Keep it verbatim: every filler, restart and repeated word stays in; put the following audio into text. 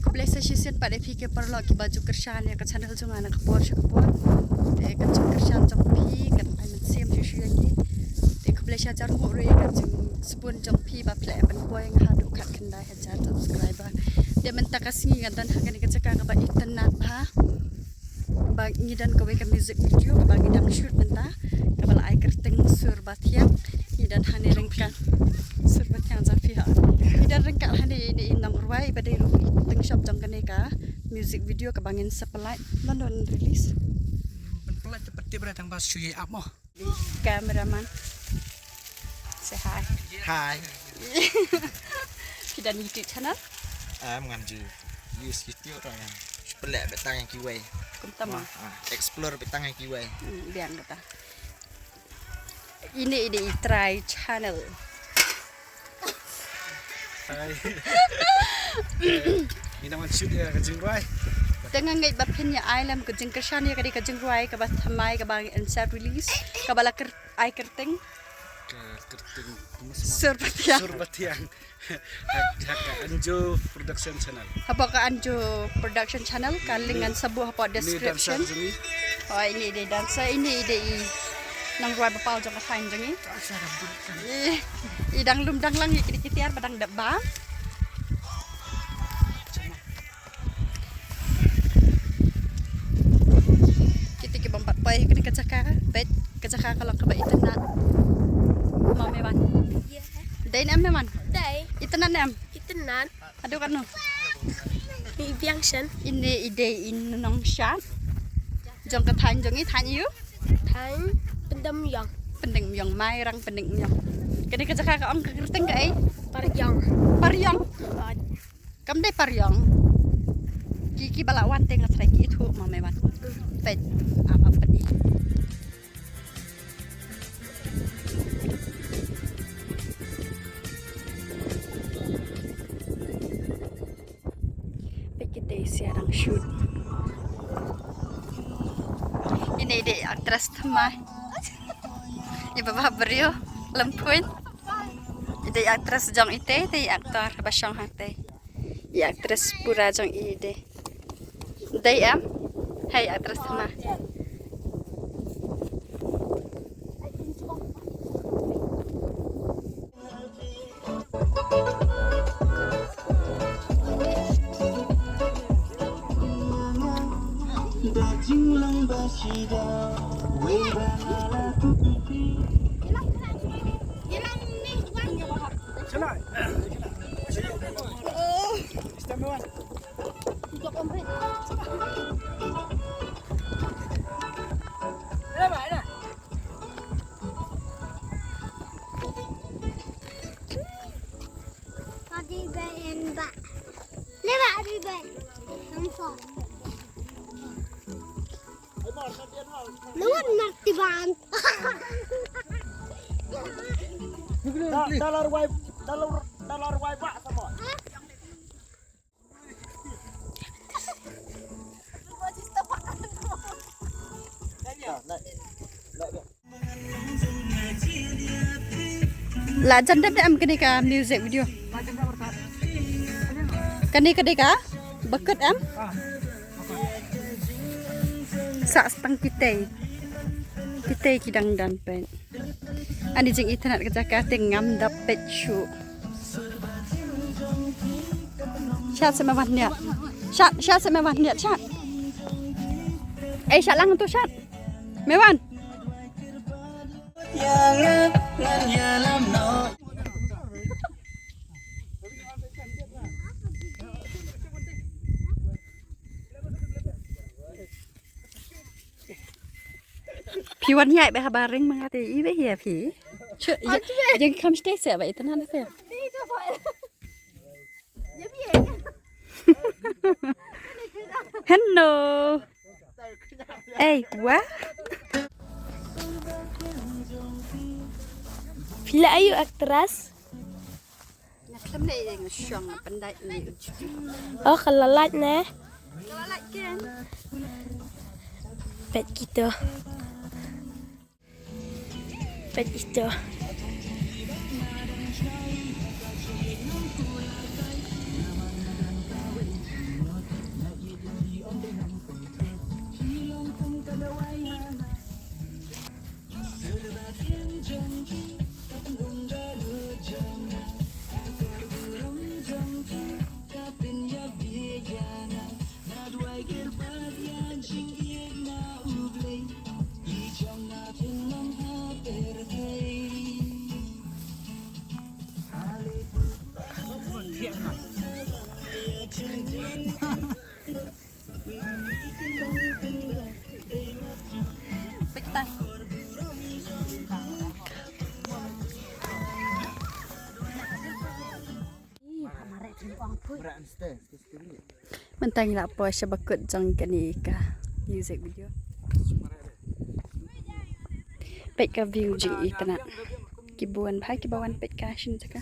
Khublei sa shisien pat ïa phi ki paralok kiba ju kyrshan ïa ka channel jong nga na ka por sha ka por. Te ka jingkyrshan jong phi kan ai mynsiem shuh shuh ïa ngi. Te khublei shihajar nguh ruh ïa ka jingsbun jong phi ba phi la ïa pynpoi ïa nga haduh khatkhyndai hajar subscriber. Te mynta ka sngi nga don ha kane ka jaka kaba itynnad bha. Ba ngi don kawei ka music video kaba ngi dang shoot mynta, kaba la ai kyrteng Sur Bathiang. Ngi don hangne ryngkat Sur Bathiang jong phi ha. Ngi don ryngkat hangne ine i nongrwai ba dei ruh i tyngshop jong kane ka music video kaba ngin sa pynlait. London release. Ban pynlait te pat tip ba tang ba shu ïa ap mo. Cameraman. Say hi. Hi. Phi don YouTube channel? Em, ngan ju use YouTube ruh ngan pynleh beit tang ïa kiwei. Kumta ma. Ah, explore beit tang ïa kiwei. Hmm, biang kata. Ine i dei i trai channel. Hi. Ngi nang wan shoot ïa ka jingrwai. Te nga ngeit ba phin ïa ai lem ka jingkyrshan ïa ka dei ka jingrwai kaba thymmai kaba ngi sa release kaba la kyr-, ai kyrteng. Ka kyrteng Sur Bathiang. Sur Bathiang. Ha, ha ka Anjo Production Channel. Hapoh ka Anjo Production Channel, ka link ngan sa buh hapoh description. Ine i dancer jong ngi. Oh, ine i dei i dancer, ine i dei i nongrwai ba paw jong ka thaiñ jong ngi. Ih, i dang lum dang lang ïa kine ki tiar ba dang dep bam. Kito ki bym pat poi ha kane ka jaka, bad ka jaka ka long kaba itynnad. Mo Mewan. Dei ne em Mewan? Dei. Itynnad ne em? Itynnad. Haduh katno? Ngi biang shen. Ine i dei i nongshad jong ka thaiñ jong i, thaiñ aiu? Thaiñ Pyndengmyong. Pyndengmyong, Mairang Pyndengmyong. Kane ka jaka ka ong ka kyrteng kaei? Pariong. Pariong. Kam dei pariong. Ki, kiba la wan te nga tharai ki ithuh ma Mewan. Peit, ap ap peit. Peit kita ïa dang shoot. Ine i dei i actress thymmai. I baba briew lem phuiñ. I dei i actress jong ite, te i actor ba shong hangte. I actress pura jong i dei. Dei em? Hei actress thymmai. Lawan martiban. Dalar wai, dalar, dalar wai bak sama. La jan dep em kane ka music video. Kane ka dei ka bakut em. Sa stang kitei. Kitei ki dang don peit. Ani jingitynnad ka jaka te ngam dap peit shuh. Shad se Mewan niat. Shad, shad se Mewan niat, shad. Eh, shad lang tu shad. Mewan. Phi wan ïaid beit haba ring ma nga te i beit ïa phi. Shu, ïa, ïa kham shtei se ba itynnad se. Hello. Ei, wa? Phi la aïu actress? Nga khlem leh ïa nga shong nga pyndait ne u juti. Oh, ka la lait ne? Ka la lait ken. Peit kita. Peit kita. Mynta ngi la poi sha ba kut jong kane ka music video. Peit ka view jong i tnat. Ki bun bha kiba wan peit ka shin jaka.